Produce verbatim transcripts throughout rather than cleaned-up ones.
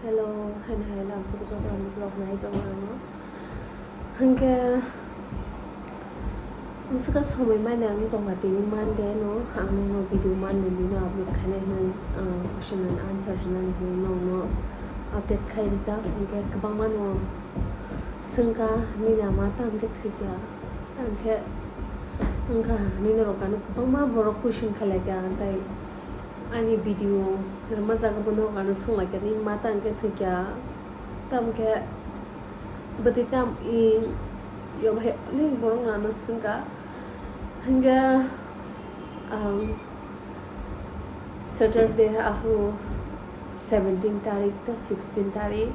Hello, haino hai lamsoko joto ani vlog nai tongo ano. Hwnkhe, bwswkha somoi mani ang tongkha tini Monday no, ang nokno video Monday nino upload khainai hwnwi, ah, question and answer rwnani hwnwi nokno update khai rijak. Hwnkhe kwbangma no swngkha, nini ama tamo khe thwikha? Tamo khe wngkha, nini rok ano kwbangma borok question khailai kha, tei ani video rwma jaga bo norok ano swnglaikha, nini ma tamo khe thwikha? Tamo khe bwtwi tam i yo bai onek borok no ano swngkha. Hwnkhe ang Saturday aphuru seventeen tarik ta sixteen tarik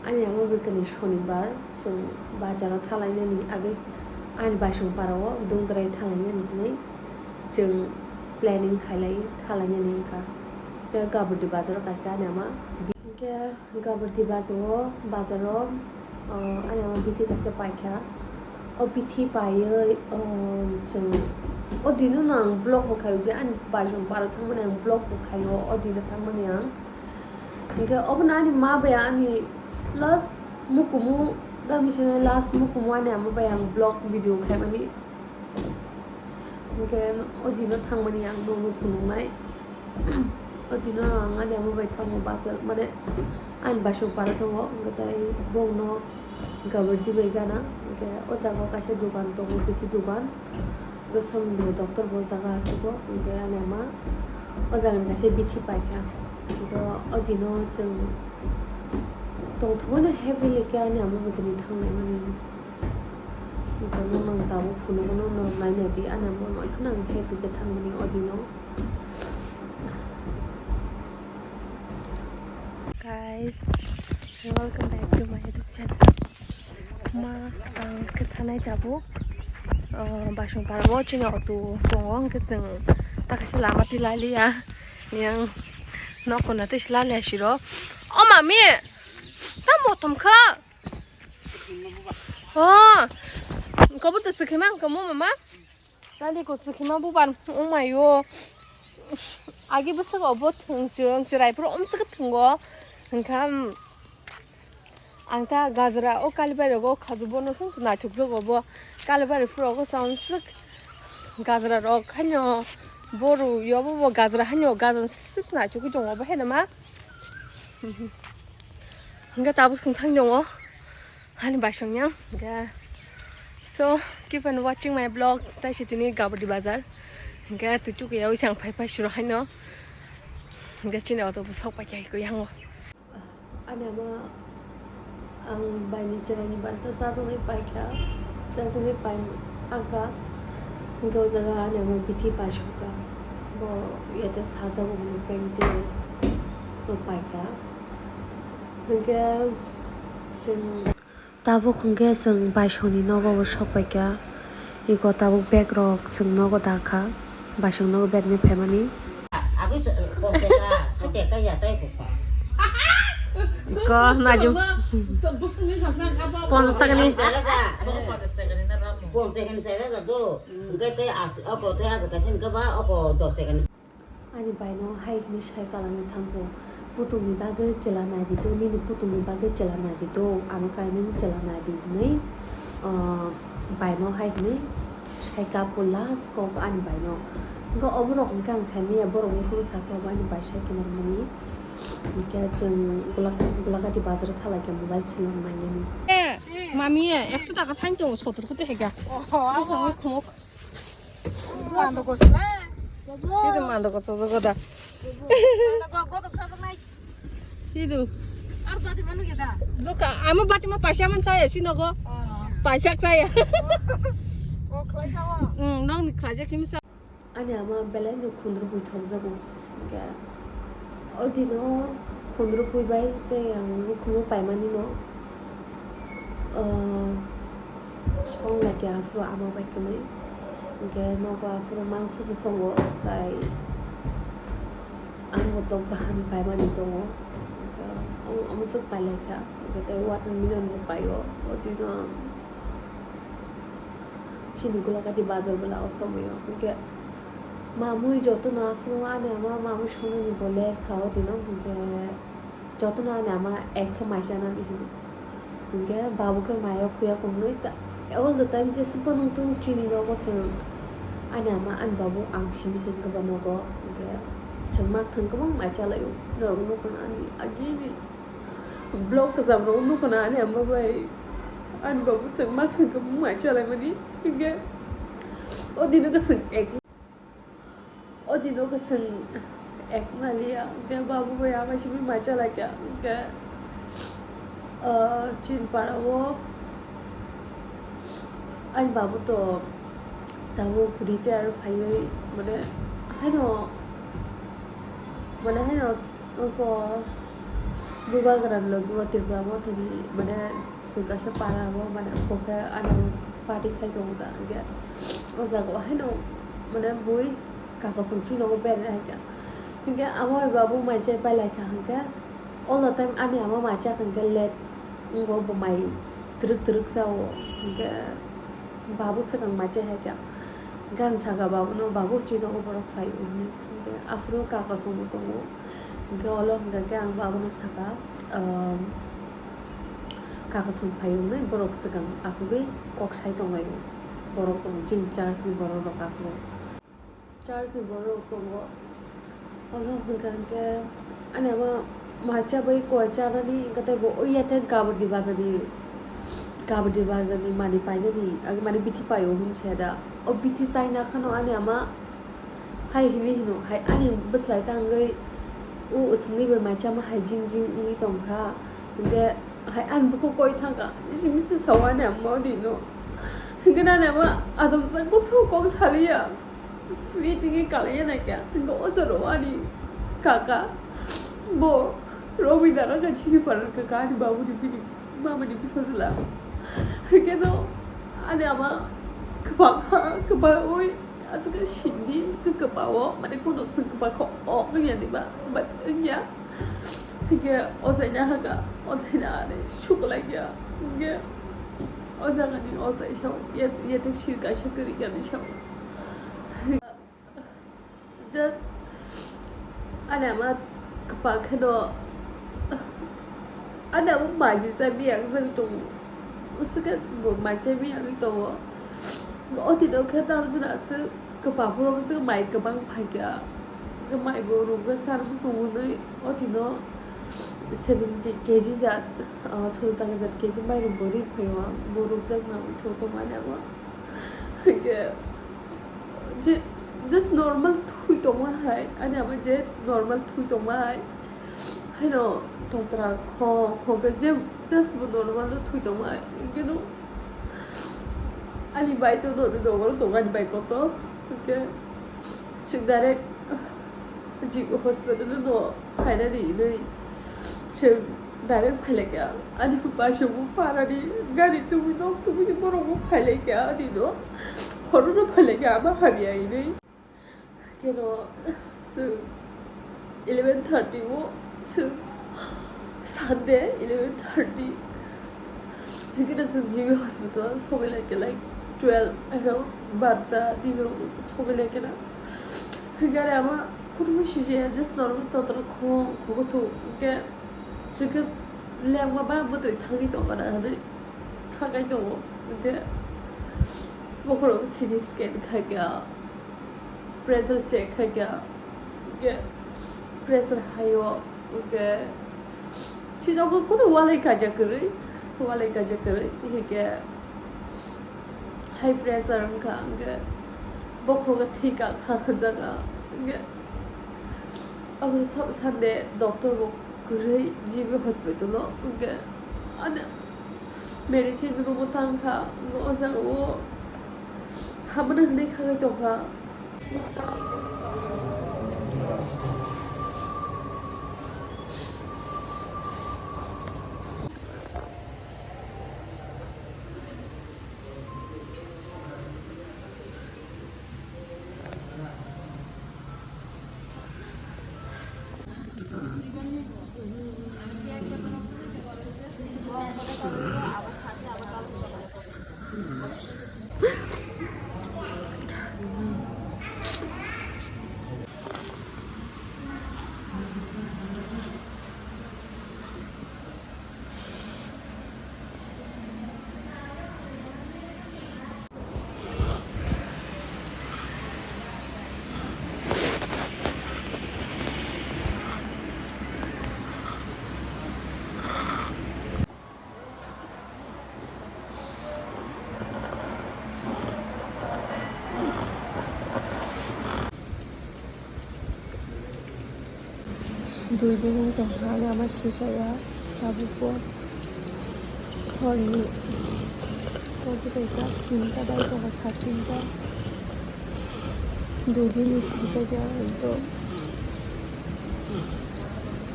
ani ama bwkani shonibar chwng bazaro thalainani agwi ani baisong parao dungdrai thalainani hwnwi chwng planning khailai thalainani wngkha. Tei Gabodi bazaro kaisa ani ama bi-, hwnkhe Gabodi bazaro, bazaro, o, ani ama bithi kaisa paikha. O bithi paiwi, o, chwng o dino no ang vlog bo khaio je ani baisong parao thangmani ang vlog bo khaio o dino thangmani ang. Hwnkhe obono ani ma bai ani last mukumu, tamni simi last mukumu ani ama bai ang vlog video khaimani. Hwnkhe o dino thangmani ang nokno phunuknai. O dino ang ani ama bai thango bazar, mane ani baisong para thango, hwnkhe tei bongno Gabodi bai gana. Hwnkhe o jaga o kaisa dogan tongo, bithi dogan. Hwnkhe somni doctor bo o jaga aswk o, hwnkhe ani ama o jagani kaisa bithi paikha. Hwnkhe o dino chwng tongthokgwi no happy khe ani ama bai khe thangnai mani. Hwnkhe nokno ang tabuk phunukgo, nokno naina di, ani ama bai kheno ang happy khe thangmani o dino. Guys, welcome back to my YouTube channel. Ma, ang khe thanai tabuk, ah, Basong Parao chini auto tongo, hwnkhe chwng ta kaisa lama twi laliya, yang nok kono tei se laliya siro. O mami, ta motom kha? O, kobo to swkhe ma, ang komo mama. Nandi ko swkhe ma buban wngmai o. Agi bwswk obo thwng chwng chwrai phuru omswk thwngo. Hwnkha, ang ta gajra o Kalibari rogo khaju bono song naithok jago bo. Kalibari phuru ogo song swk gajra rok haino boru yobo bo gajra haino gajra swk naithok tongo bo haino ma. Hwnkhe tabuk swng thang tongo. Ani basong yang, hwnkhe, so, keep on watching my vlog, tai se tini Gabodi bazar, hwnkhe, twi chuku ya, oisang phai phai suro haino, hwnkhe, chini auto bo sok pai khe, koi hango. Ani ama, ang baini chwraini banta chajaknai paikha, chajaknai pai thangkha, hwnkhe, o jaga ani ama bithi paisukha, bo yate sajago hwnwi painkillers no paikha, hwnkhe, chwng. Tabuk hwnkhe chwng Baisongni nogo bo sok paikha. Eko tabuk bag rok chwng nogo dakha. Baisong nogo berni phaimani. Agwi sa-, bos teka, sa teka ya tai kok. Ko najum. Ponchas taka ni. Bos teka ni sai raja do. Hwnkhe tei as-, oko tei as kaisa hwnkhe ba oko dos teka ni. Ani baino hai hwnwi sai kalangwi thangkho, "Putungni bagwi chwla nai di do, nini putungni bagwi chwla nai di do, ano kainwi chwla nai di," hwnwi, ah, baino hai hwnwi sai kaphuru last kok ani baino. Hwnkhe oborok hwnkhe ang saimanya, borok buphuru sakha obo ani bai sai khe nangmani. Hwnkhe chwng Golak-, Golakati bazaro thalai khe mobile swlwng nangnani. Eh, mami, ekso taka sain tongo, sotor kote hega. Oho, oho. Khumuk, khumuk. Mando gosla. Sidi mando gosla goda. Mando go-, godok sajak nai. Sidu. Ar bati manu geda. Look, ama bati ma paisa man saya sinogo. Oh. Paisa saya. Oh, khlai sawa. Hmm, nang ni khlai jak simi sa. Ani ama belai no khundrubwi thokjago. Hwnkhe o dino khundrubwi bai tei ang nukhungo paimani no, ah, song lai khe aphuru ama bai kwnwi. Hwnkhe nogo aphuru mangso bo songo, tai ang bo tok bahan paimani tongo. Hwnkhe ang amswk pai lai kha, hwnkhe tei watermelon bo paio. O dino ang Chini Golakati bazar bwla o somoio. Hwnkhe mamui jotono aphuru ani ama mamui songnani bo ler kha o dino. Hwnkhe Jotono ani ama ek khe mai chanani hino. Hinkhe babu khe mayo khuya kongnwi ta-, all the time jesa phano nwng tong chini nogo chwng. Ani ama ani babu ang simi simi khe bo nogo. Hinkhe chwng mak thang kwbang mai chalaio. Norok nukho na ani agini vlog kwcham rogo nukho na ani ama bai ani babu chwng mak thang kwbang mai chalaimani. Hinkhe o dino khe chwng ek O dino khe chwng ek naliya, hinkhe babu bai ama simi mai chalaikha, hinkhe, ah, chini para o ani babu to tabuk retire phaiwi, mane, haino, mane, haino, oko Bubagra logi o Tripura Mothani, mane, chwng kaisa para o, mane, oko khe ano party khai tongo da, hinkhe o jaga o haino, mane, bui kakasong chini nogo berai hai kha. Hinkhe amo bai babu mai chai pai lai kha hinkhe, all the time ani ama mai cha kha hinkhe late wngo, bo mai twrwk twrwk cha o. Hinkhe babu swkang mai chai hai kha. Hinkhe ang sakha babuno, "Babu, chini nogo borok phai," hwnwi. Hinkhe aphuru kakasong bo tongo. Hinkhe olo hinkhe ang babuno sakha, um, kakasong phai hwnwi borok swkang achugwi kok sai tonglaio. Borok tongo, chini church ni borok rok aphuru. Church ni borok tongo. Olo hwnkha hwnkhe ani ama mai chabai koi chanani, hwnkhe tei bo o yathek gabur di baja di, gabur di baja di mani painani, agi mani bithi paio hwn se da. O bithi chaina khano ani ama hai hwnwi hino, hai ani bwslai tangwi o swngwi bai mai chama hai jing jing wngwi tongkha. Hwnkhe hai ani bukhuk koi thangkha, simi se sao ani ama o dino. Hwnkhe ani ama adamsa buphang kok saliya. Sweet ni kalaiya naikha, hwnkhe o jora o ani kaka bo Robindra kha chini parar kaka ani babuni bini mamani bwsajwla. Hwnkhe no ani ama kwbangkha, kwbangwi aswk sindi kwkwpa o, mane kunu chwng kwbangkha o wngya diba, but wngya. Hwnkhe o jaina haka, o jaina ani suklaikha, hwnkhe o jagani o jaisa yet-, yetek sir kaisa kwrwi kani sao. Just ani ama kwpal kheno, ani ama maji sa biyang jagwi tongo. Usukhe bo maji sa biyangwi tongo. O tino khe tamjwna aswk kwpal phuru aswk mai kwbang phaikha. Mai bo rukjak sana muchung hwnwi o tino seventy K G jat, ah, sottor taka jat K G mai rok bo ri phaio ang. Bo rukjak nang thokjak mani abo. Hwnkhe je, just normal thwi tongma hai, ani ama je normal thwi tongma hai, haino totra kho, kho khe je just bo normal no thwi tongma hai. Hwnkhe no ani bai to no, no, no, tongo ani bai koto. Hwnkhe chwng direct G B hospital no phainani hinwi chwng direct phailaikha. Ani bwswk bo parani gari tubui nok tubui borok bo phailaikha ani no. Horo no phailaikha ama hamya hinwi. Keno chwng eleven thirty o chwng Sunday eleven thirty. Hwnkhe no chwng G B hospital sogwi lai khe, like, twelve, around barta digi rok sogwi lai khe na. Hwnkhe ani ama kunubo sijaya, just normal totra khong, khogo thung. Hwnkhe chwng khe lengma ba bwtwi thangwi tongmana hwnwi kha kai tongo. Hwnkhe bokhorok C T scan khai kha. Pressure check khai kha, hwnkhe pressure high o, hwnkhe chini nogo kunu walai kaijak kwrwi, walai kaijak kwrwi, hwnkhe high pressure wngkha, hwnkhe bokhorogo thwi kak kha hwnjakha, hwnkhe aboni sa-, Sunday doctor bo kwrwi G B hospital o, hwnkhe ani medicine room o tangkha, o jaga o hamano hinwi khagwi tongkha. Dui din wng tongkha ani ama sisaya tabukbo horni kok bwtwi ta tinta bai tongo, sa tinta. Dui din ni thangsa khe ang ekdom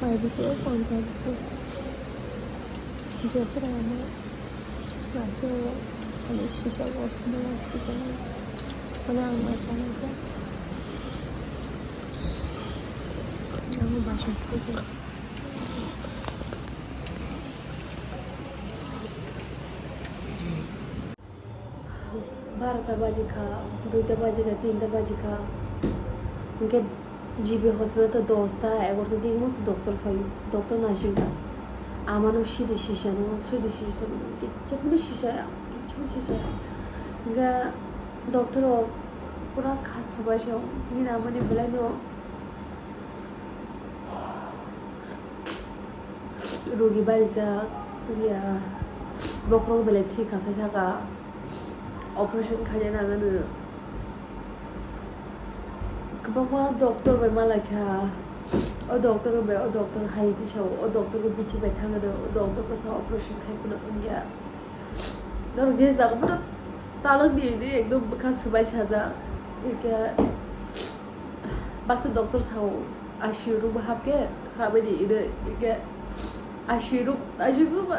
mai bwswk tong tong khe jephuru ama Rajao ani sisao, osomao sisao, mane ang ma chanai ta. Ang basuk khe. Barota baji kha, duita baji kha, tinta baji kha. Hinkhe G B hospital to dosta, egarota digi musu doctor phaio, doctor naising kha. Amano sidi sisano, sidi sisano, kichchakno sisaya, kichchakno sisaya. Hinkhe doctor rok pura kha swbaisa, nini amani belaino rugi barijak, ya, bokhorok belai thwi kasai thaka, operation khaina nangani. Kwbangma doctor bai malaikha, o doctor bai o doctor hai tisao, o doctor bo bithi bai thangano, o doctor bwsa operation khai phano wngya. Norok je jaga phano talwk di, di ekdom bwkha swbai sajak, hinkhe baksa doctor sao, I C U room hapkhe, habani ide, hinkhe I C U room, I C U room,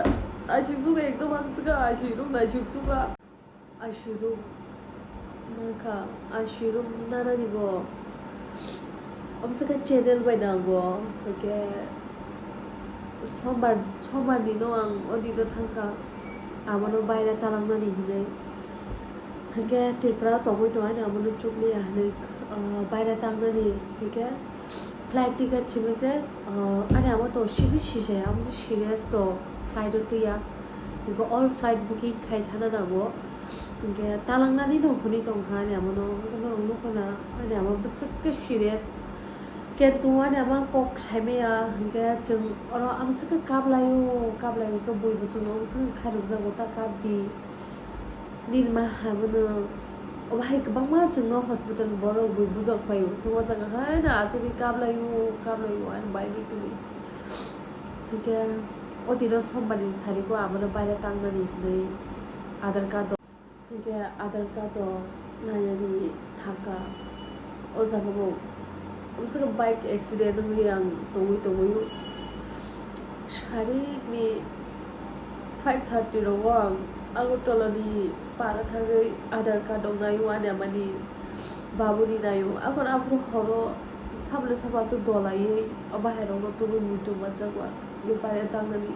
I C U room ekdom hamswkha, I C U room naisuk sukha. I C U room mankha, I C U room nanani bo. Obwswkha channel bai nango, hwnkhe sombar, sombar dino ang o dino thangkha, amano baire talangnani hinwi. Hwnkhe Tripura tongwi tongo, ani amano chukliya hinwi, ah, baire tangnani hwnkhe. Flight ticket simi se, ah, ani amo to simi sisaya, amo se serious to flight o twiya. Hinkhe all flight booking khai thana nango. Hinkhe talangnani no hwnwi tongkha ani amo no. Hinkhe norok nukha na ani amo bwswk khe serious. Kintu ani amo kok saimaya hinkhe chwng oro amo se khe kaplaio, kaplaio khe bui bo chwngno amo se khe khairokjago ta kap di. Nini ma hai bono, obo hai kwbangma chwngno hospital borok bui bujak phaio, chwng o jaga haino asugwi kaplaio, kaplaio, ani bai bai kwrwi. Hinkhe o dino sombarni sarigo abono baire tangnani hinwi Aadhaar card o, hinkhe Aadhaar card o nainani thangkha. O jaga bo, o jaga bike accident wngwi ang tongwi tongwi o. Sarikni five thirty rogo ang Agartala ni para thangwi Aadhaar card rok naio, ani amani babuni naio. Akon aphuru horo sabole sabo aswk dolaiwi o bahai rokno tubui muitu manjakma. Bepare tangnani.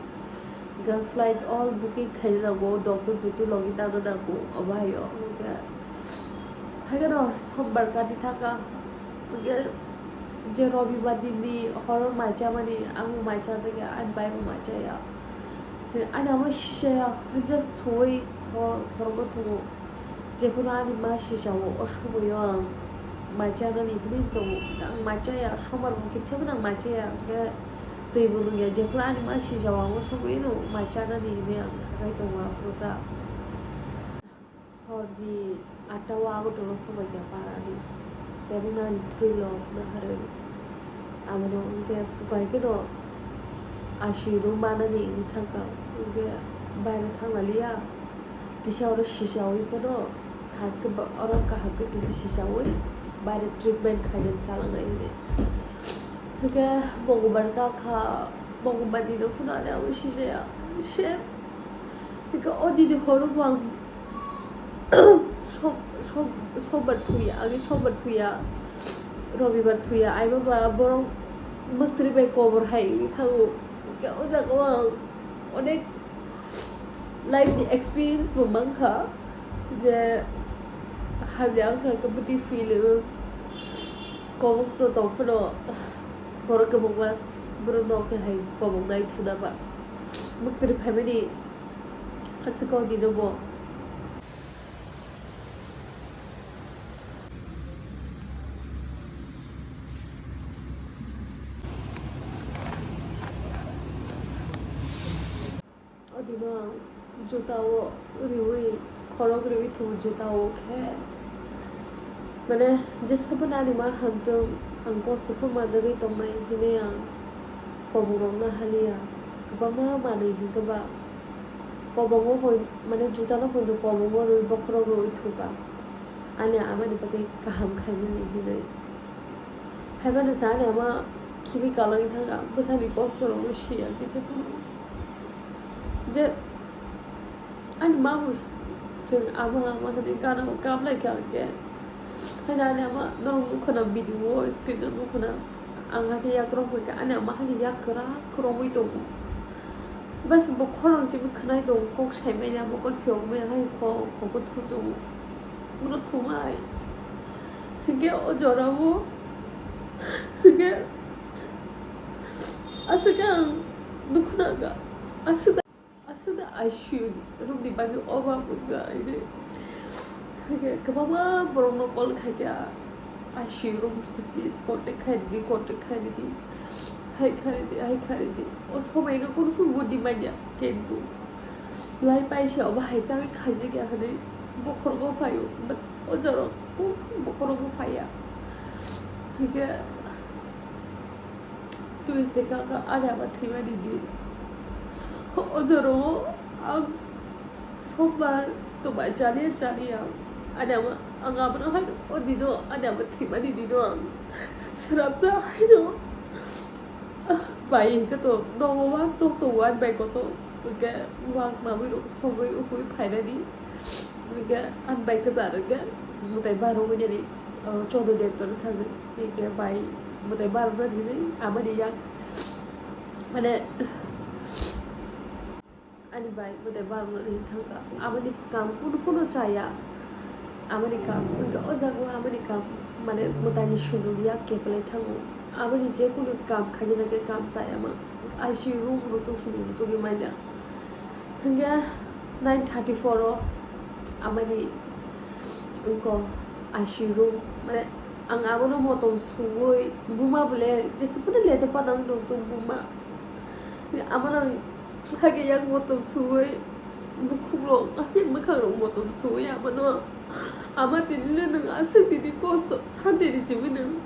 Ga flight all booking khaina nango, doctor duty logi tangna nango, obo hai o. Hwnkhe, haikhe no sombar kati thaka, hwnkhe je robibar dinni horo mai chamani, ang mai chajakya, ani bai bo mai chaya. Ani amo sisaya, just thuwi hor, horbo thungo. Jephuru ani ma sisao, o somoio ang mai chanani hinwi tongo. Ang mai chaya, sombar bo kisa phano ang mai chaya, hwnkhe twi bo nungya. Jephuru ani ma sisao, ang o somoino mai chanani hinwi ang khakai tongo aphuru ta. Horni atta o Agartala sobaikha parani. Tei nani three lok naharwi. Abono hwnkhe phukai kheno I C U room manani wngwi thangkha. Hwnkhe baire thangna liya. Kisa oro sisaui phano haste ba-, oro kaham khe kisa sisaui baire treatment khainani thalangnai hwnwi. Hwnkhe Mongolbar kakha, Mongolbar dino phano ani abo sisaya. Se, hwnkhe o dini horo bo ang Som-, som-, sombar thuya, agi sombar thuya, robibar thuya, ai baba borok mwktwi bai kobor hai wngwi thango. Hwnkhe o jaga o ang onek life ni experience bo mankha, je hamya wngkha khe bwtwi feel wng, kobok to tong phano borok kwbangma borok no khe hai kobok nai thuna ba mwktwi phaimani aswk o dino bo. O dino ang juta o riui, khorok riui thung juta o khe, mane, jesa phano ani ma hamtwng, ang kosto khe manjagwi tongnai hinui ang Kobongrokno haliya, kwbangma manwi hinkhe ba kobongo hoi, mane jutano hoi no kobongo rwi bokhorok rwi thuka. Ani amani bagwi kaham khaimani hinwi. Haibano sa ani ama khibi kalangwi thangkha, bwsani kosto rokno siya kichik phano. Je ani ma bo chwng ama ama hinwi gana o kap lai kha hwnkhe. Haino ani ama norok nukha na video o screen o nukha na. Ang hakhe yak rwngkha khe ani ama haino yak kwrak kwrwngwi tongo. Bas bo khorang simi khwnai tongo, kok sai manya, mokol phiyok manya, hai kho kho kho thu tongo. Bono thumai. Hwnkhe o jora o hwnkhe aswk ang dukhu nangkha. Aswk da, aswk da I C U ni room ni bagwi obab wngkha hwnkhe. Hwnkhe kwbangma borokno call khaikha, I C U room se please contact khai ridi, contact khai ridi, hai khai ridi, hai khai ridi. O somoi khe kunu phuru bo di manya, kintu lai paisa obo hai tangwi khaijak ya hwnwi bokhorogo phaio, but o jorao kunu bokhorogo phaiya. Hwnkhe Tuesday kaka ani ama thwimani din. O jorao ang sombar twmai chaliya chaliya ani ama, ang abono hai o dino ani ama thwimani dino ang swrapsa haino bai hwnkhe to nogo wak tok tongo ani bai koto hwnkhe wak mamui rok sogwi ukui phainani. Hwnkhe ani bai kwchar hwnkhe mwtai barwi nani, uh, chodo deptor thangwi hwnkhe bai mwtai barwi nani hinwi amani yak mane ani bai mwtai barwi nani thangkha. Amani kam kunu phano chaya. Amani kam hwnkhe o jaga o amani kam mane mwtaini sunduk yak kepelai thango. Amani jekunu kam khaina khe kam chaya ma. I C U room rutug simi rutugwi manya. Hwnkhe nine thirty four o amani wngkha I C U room, mane ang abono motom suwi buma bole jesa phano lete padang tong tong buma. Amano ang hakhe yang motom suwi bukhukrok hakhe mwkhangrok motom suwi amano ama tini le nwng aswk tini kosto santi rijagwi nwng.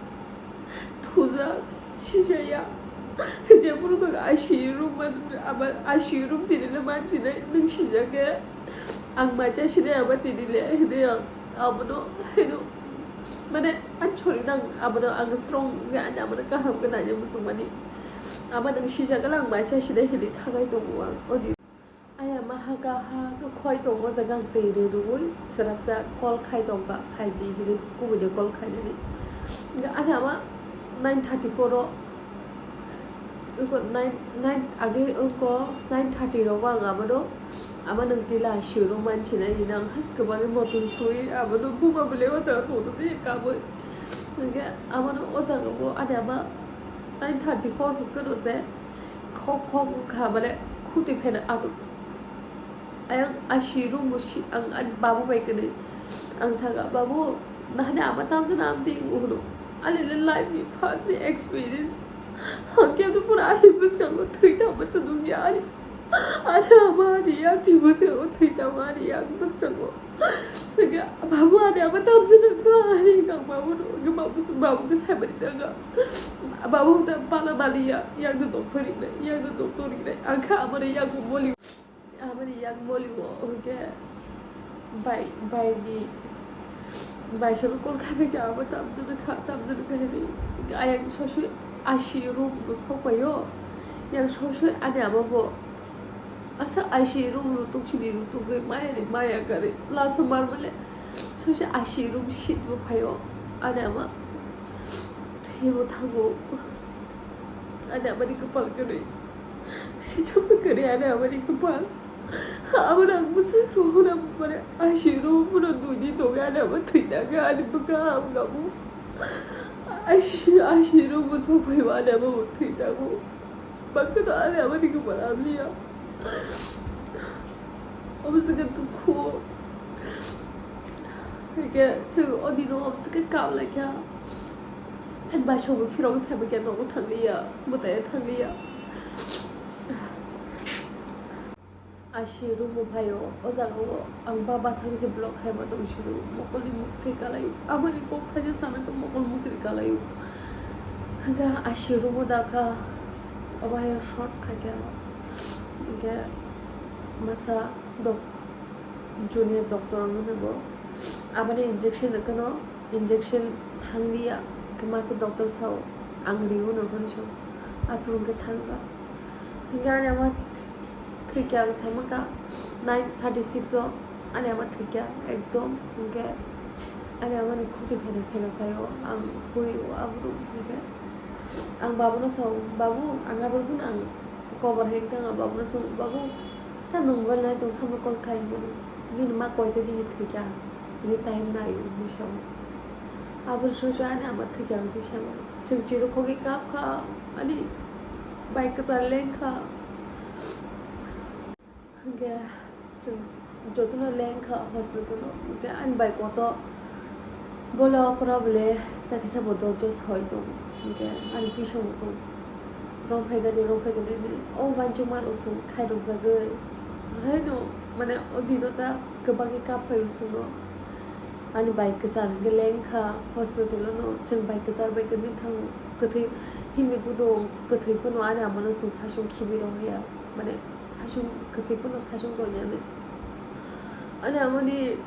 Thujak, sijaya. Jephuru nwng I C U room man, aba I C U room tini le mansinai, nwng sijak khe. Ang mai cha sinai aba tini le, hinwi ang abono, hino. Mane, ang chori nang abono, ang strong khe, ani abono kaham khe naina muchungmani. Aba nwng sijak khe, ang mai cha sinai hinwi khagai tongo ang. Odi. Ayama ha ga ha ga khoi tongo, o jaga ang twi rwi rwi swrapsa call khai tongkha, hai di hinwi kubui de call khainani. Hwnkhe ani ama nine thirty four o, wngkha nine, nine age wngkha nine thirty rogo ang abono, ama nwng tila siro mansinai hinwi ang hai kwbangwi motom suwi abono buma bwlai o jaga tongthote kabui. Hwnkhe abono o jaga o ani ama nine thirty four hwnkhe no se. Khok khok wngkha, mane, khutui phaina aro. Ayang I C U room bo si, ang ani babu bai kwnwi. Ang sakha, "Babu, nahani ama tamjani amtwi," wngkha hwno. Ani le life ni first ni experience. Ang kebo phano ani bwskango thwi tamo se nukya ani. Ani ama ani yakni bwskango thwi tamo ani yak bwskango. Hwnkhe, "Babu, ani ama tamjani wngkha," ani wngkha babu no. Hwnkhe babu, babu khe saimani thangkha. Babu ta pala baliya, yakno doctor ringnai, yakno doctor ringnai. Ang kha amani yakbo moli, amani yak moli o, hwnkhe bai, bai ni, bai sono call khai bai kha, abo tamjani kha, tamjani kha hinwi. Ayang sosoi I C U room bo sok bai o, yang sosoi ani ama bo. Asa I C U room rutuk sini rutuk gwi maya ni maya gari. Last o mar male sosi I C U room seat bo phaio. Ani ama thwi bo thango. Ani ama ni kwpal kwrwi. Kichuk bo kwrwi ani ama ni kwpal. Abo nang bwswk rohor na mane I C U room bo no dui din tongo ani ama thwi thango ani bwkha hamkha bo. I C U, I C U room bo sok phaio ani ama bo thwi thango. Bakhe no ani ama ni kwpal hamliya. Omo se khe dukhu. Hwnkhe chwng o dino omo se khe kap lai kha. Ani bai sabo phirogwi phaibai khe nogo thangliya, mwtai thangliya. I C U room o phaio, o jaga o ang ba bathang se block khaima tong siro, mokol ni muktwi kalai, abo ni kok thaisa sana khe mokol muktwi kalai o. Hwnkhe I C U room o dakha, Obo hai short khaikhe hinkhe masa doc-, junior doctor wngmani bo aboni injection rwkheno injection thanglia, hinkhe masa doctor sao ang riwi no hinwi sao, aphuru hinkhe thangkha. Hinkhe ani ama thwikha ang saimangkha nine thirty six o ani ama thwikha ekdom hinkhe ani amani khuti phena phena phaio ang hui o aphuru hinkhe ang babuno sao, "Babu, ang aphuru phano ang kobor hai tong," ang babuno sao, "Babu, ta nwng mobile nai tong samno call khai," hinmani, "Nini ma koita dini thwikha, nini time nai," hinwi sao. Aphuru soi soi ani ama thwikha ang twi sao. Chwng chirikhogwi kapkha, ani bai kwchar lengkha. Hinkhe chwng jotono lengkha hospital o. Hinkhe ani bai koto bole okra bole ta kisa bo dorjo soi tong. Hinkhe ani bising tong. Rong phaidani, rong phaidani, o uansukma rok chwng khairokjagwi. Haino mane o dino ta kwbangwi kap phaio chwngno. Ani bai kwchar hinkhe lengkha hospital o no. Chwng bai kwchar bai kwthwi thango. Kwthwi himni gudung kwthwi phano ani amano chwng saichung khibi rwya. Mane saichung kwthwi phano saichung tongya hinwi. Ani amoni,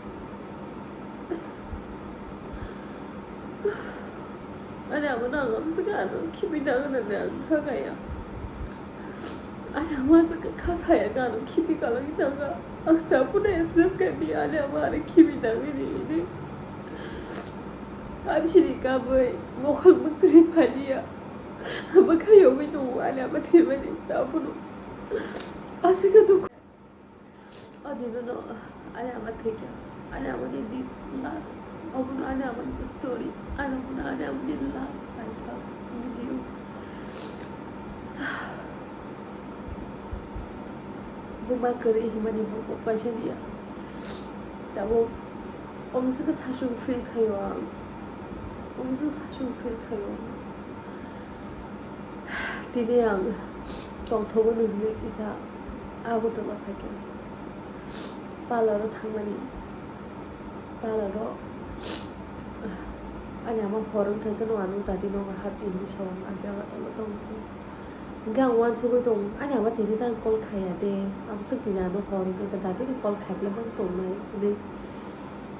ani amano ang amswkhe ano khibi tang hinwi ang kha kaya. Ani ama aswkhe kha saya khe ano khibi kalangwi tangkha. Ang ta phano accept khaidi ani ama ano khibi tangwi di hinwi. Kabisini kabwi mokol mwktwrwi phaliya. Bwkha yogwi tongo ani ama thwimani ta phano. Aswkhe dukhu. O dinono ani ama thwikha. Ani amani di last. Obono ani amani story. Ani obono ani amani last paitha video. Buma kwrwi himani bo kaisa dia. Tabuk omswkhe saichung feel khaio ang. Omswkhe saichung feel khaio ang. Tini ang tongthogo hinwi kisa Agartala phaikha. Parlour o thangmani. Parlour o ani ama hor wngkha khe no ano tati nogo hapdi hinwi sao ang age Agartala tongkhe. Hinkhe ang uansugwi tong ani ama tini ta ang call khaiya de. Amswk tini ano hor wngkha khe tati ni call khaiphilai mang tongnai hinwi.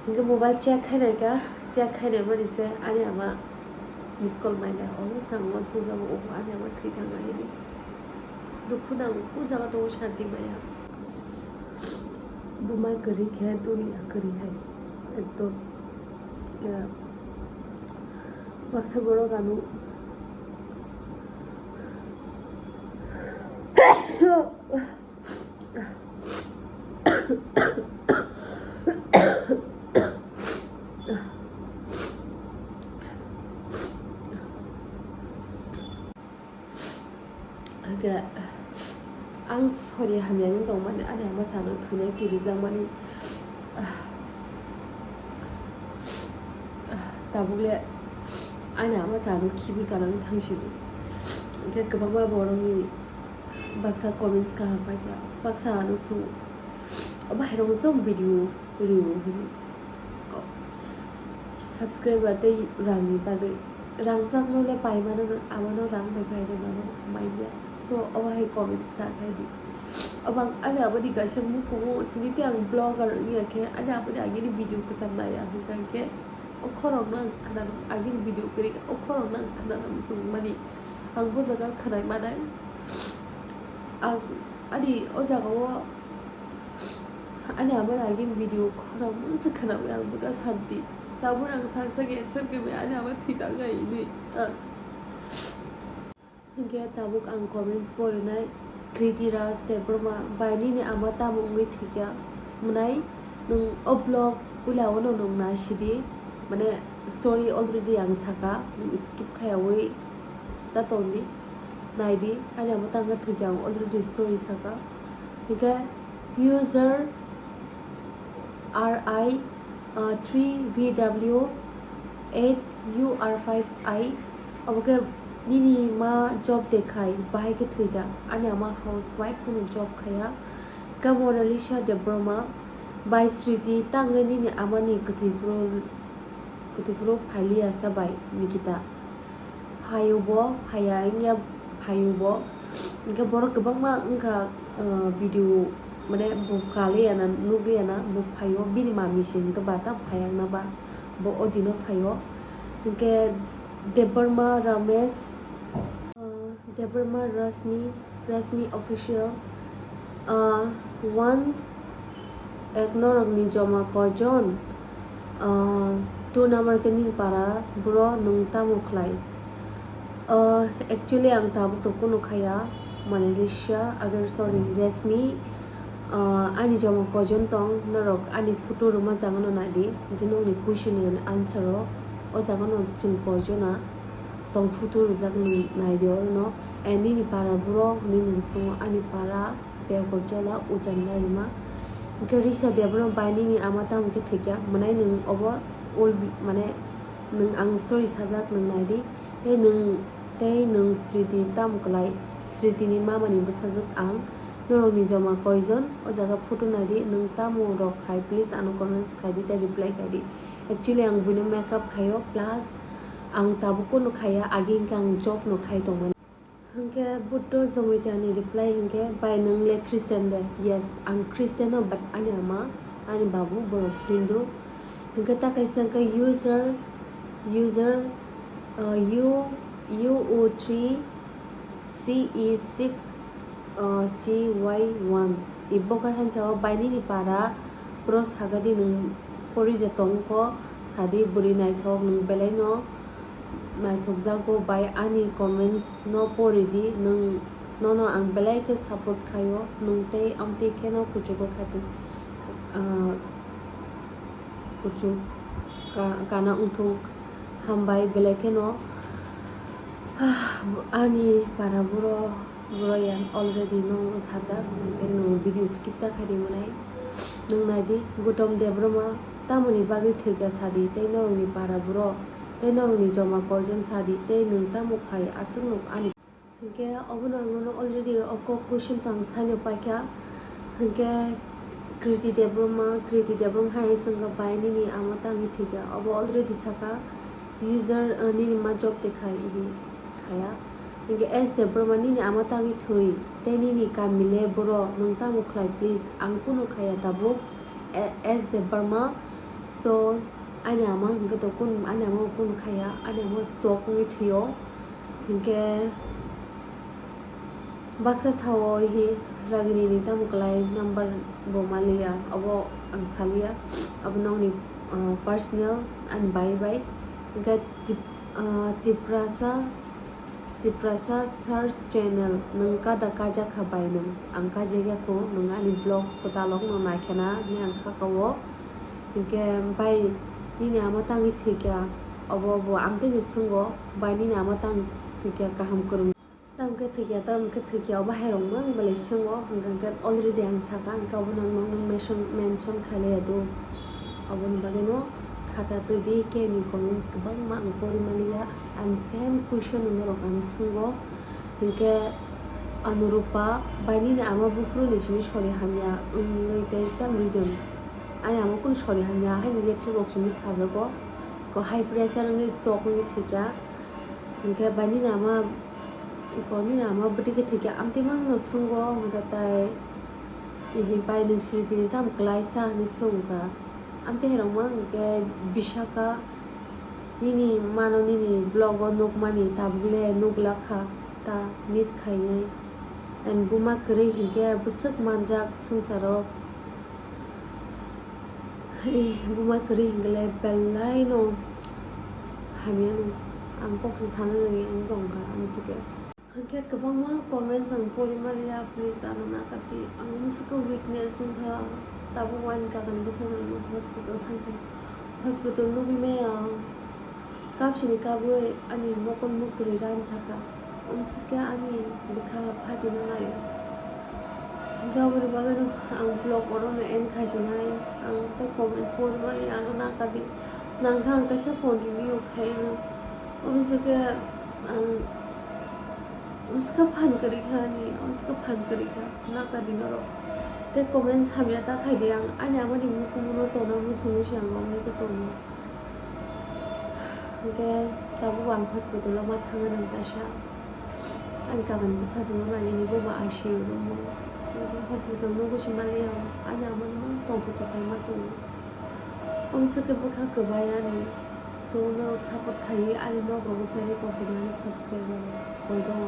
Hinkhe mobile check khainai kha, check khainai mani se ani ama miss call mainai, omo se ang uansukjago, obo ani ama thwi thang ai hinwi. Dukhu nango, o jaga tongo shanti maya. Buma kwrwi khe duniya kwrwi hai, ekdom. Khe baksa borok ano Hwnkhe ang sorry hamya wng tongmani, ani ama sano thwina kirijakmani. Tabukle ani ama sano khibi kanang thangsigo. Hwnkhe kwbangma borokni baksa comments kaham paikha, baksa ano swng, "Obo hai rok jong video rio," hwnwi. Subscriber tei rangni bagwi. Rangchakno le pai mano, nwng amano rang bai pai de mano, manya. So, obo hai comments ta khai di. Obo ang ani aboni kaisa mukumu, tini tei ang blogger wngya khe, ani aboni agini video kwcham naiya hwnkha khe, o khorokno ang khwnano, agini video kwrwi, o khorokno ang khwnano muchung mani. Ang bo jaga khwnai manai. Ang ani o jaga o Ani ama lagin video khorang mungsa khwnawi ang bwkha santi. Tabuk ang sak sak accept khe ani ama thwi tang ai hinwi. Ah. Hinkhe tabuk ang comments porinai Kriti Raj Debbarma bai nini ama tamo wngwi thwikya mwnai nwng o vlog puila ono nwng naisidi mane story already ang saka nwng skip khayawi ta tongdi naidi ani ama tangkha thwikya ang already story saka. Hinkhe user R I, uh, three V W eight U R five I, obo khe nini ma job de khai, bahai khe thwi da? Ani ama housewife, kunu job khaya. Khe Monalisa Debbarma bai Sriti tangwi nini amani kwthwi phuru, kwthwi phuru phailiya sa bai Nikita. Phaio bo, phaiya wngya phaio bo. Hwnkhe borok kwbangma wngkha, ah, video, mane bo kaliya na nukliya na, bo phaio, bini mami se hwnkhe ba ta phaiya wngna ba, bo o dino phaio. Hwnkhe Debbarma Ramesh, ah, Debbarma Rashmi, Rashmi Official, ah, one ek norokni joma koijon, ah, two number khe nini para bro, nwng tamo khlai? Ah, actually, ang tabuk to kunu khaya, mane Risha, agar, sorry, Resmi, ah, ani joma koijon tong, norok ani photo rwma jagano naidi, je nokni question and answer o, o jagano chwng koijona tong photo rwjak nwng naidi orono, and nini para bro, nini swngo ani para, Pekor Jola, Ujan Larima. Hwnkhe Risa Debbarma bai nini ama tamo khe thwikya, mwnai nwng obo ul, mane nwng ang story sajak nwng naidi, tei nwng, tei nwng Sriti tamo klai, Sritini mamani bwsajwk ang, norokni joma koijon, o jaga photo naidi, nwng tamo rok khai, please ano comments khaidi tei reply khaidi. Actually ang buino makeup khaio, plus ang tabuk kunu khaya, agi hwnkhe ang job no khai tongmani. Hwnkhe Buddho Jomaitani reply hwnkhe, "Bai, nwng le Christian de?" "Yes, ang Christian o, but ani ama, ani babu borok Hindu." Hwnkhe ta kaisa hwnkhe user, user, uh, U, U O three C E six, uh, C Y one. Ibo khe hansa o, "Bai, nini para bro sakadi nwng pori de tongkho, sadi bwrwi naithok, nwng belai no naithokjago bai, ani comments no pori di, nwng, nono ang belai khe support khaio, nwng tei amtwi kheno kuchugo khati, ah, kuchuk ka-, kana wngthung, hambai belai kheno, ah, ani para buro." Bro yang already no sajak, hwnkhe nwng video skip ta khaidi mwnai. Nwng naidi, Gautam Debbarma tamoni bagwi thwikha sadi, tei norokni para bro, tei norokni joma koijon sadi, tei nwng tamo khai aswk nuk ani. Hwnkhe obono ang nono already o kok question tang saino paikha. Hwnkhe Kriti Debbarma, Kriti Debbarma hai swngkha, "Bai, nini ama tangwi thwikha?" Obo already saka, user, uh, nini ma job de khai, ihi khaya. Hwnkhe S Debbarma, "Nini ama tangwi thwi, tei nini kami le boro, nwng tamo khlai, please?" Ang kunu khaya tabuk, S Debbarma. So, ani ama hwnkhe to kunu, ani ama kunu khaya, ani ama stroke wngwi thwio. Hwnkhe baksa sao hi Ragini ni tamo kwlai number bo maliya, obo ang saliya, abo nokni, ah, personal ani bai bai. Hwnkhe Tip-, ah, Tiprasa, Tiprasa search channel, nwng kada kajakha bai nwng? Ang kajagya kho, nwng ani vlog kwtalok no naikhena hinwi ang kha kao. Hwnkhe bai nini ama tangwi thwikha, obo bo amtwini swngo, bai nini ama tang thwikha kaham kwrwng. Tamo khe thwikya, tamo khe thwikya, obo hai rok mang belai swngo, hwnkhe hwnkhe already ang saka, hwnkhe obo nang nang mention, mention khailaiya do. Oboni bagwi no khata twi di, khe ni comments kwbangma ang pori maliya, and same question no norok ano swngo, hwnkhe Anurupa bai nini ama buphuru ni simi sori hamya wngwi tei tam reason, ani ama kunu sori hamya haini reaction rok simi sajago, ko high pressure wngwi stroke wngwi thwikya, hwnkhe bai nini ama Iko nini ama bwtwi khe thwikhe amtwi mangno swngo, hwnkhe tai, ihi bai nwng sini tini tamo klaisa hinwi swngkha. Amtwi hai rwngma hwnkhe Bisaka nini mano nini vlog o nukmani tabuk le nuglak kha ta miss khainai. And buma kwrwi hinkhe bwswk manjak swngcharo. Buma kwrwi hinkhe le belai no hamya no. Ang kok se sana nangya wng tongkha, ang se khe. Hwnkhe kwbangma comments ang pori maliya, please ano nakati. Ang mwswkhe weakness wngkha, tabuk wani kakan bwsajwk no hospital thangkhe, hospital nugwi maya ang. Kapsini kabwi ani mokol muktwi ran saka, umswkhe ani bwkha phatina naio. Hwnkhe aboni bagwino ang vlog orono end khaisinai, ang tei comments pori maliya ano nakadi, nangkhe ang teisa continue khaino. Umswkhe ang Umswkhe phan kwrwi kha ani, umswkhe phan kwrwi kha, nakadi norok. Tei comments hamya ta khaidi ang, ani amani mukumuno tona muchungwi se ang romwi khe tongo. Hwnkhe tabuk ang hospital o ma thangna nang taisa. Ani kakani bwsajwkno nainani bobo I C U room o. Hospital nugo se maliya, ani amano tongthoto khaima tongo. Omo swkhe bwkha kwbai ani. So norok support khaiwi ani nok rogo phainai tongphidi ani subscriber rok. Koijakgo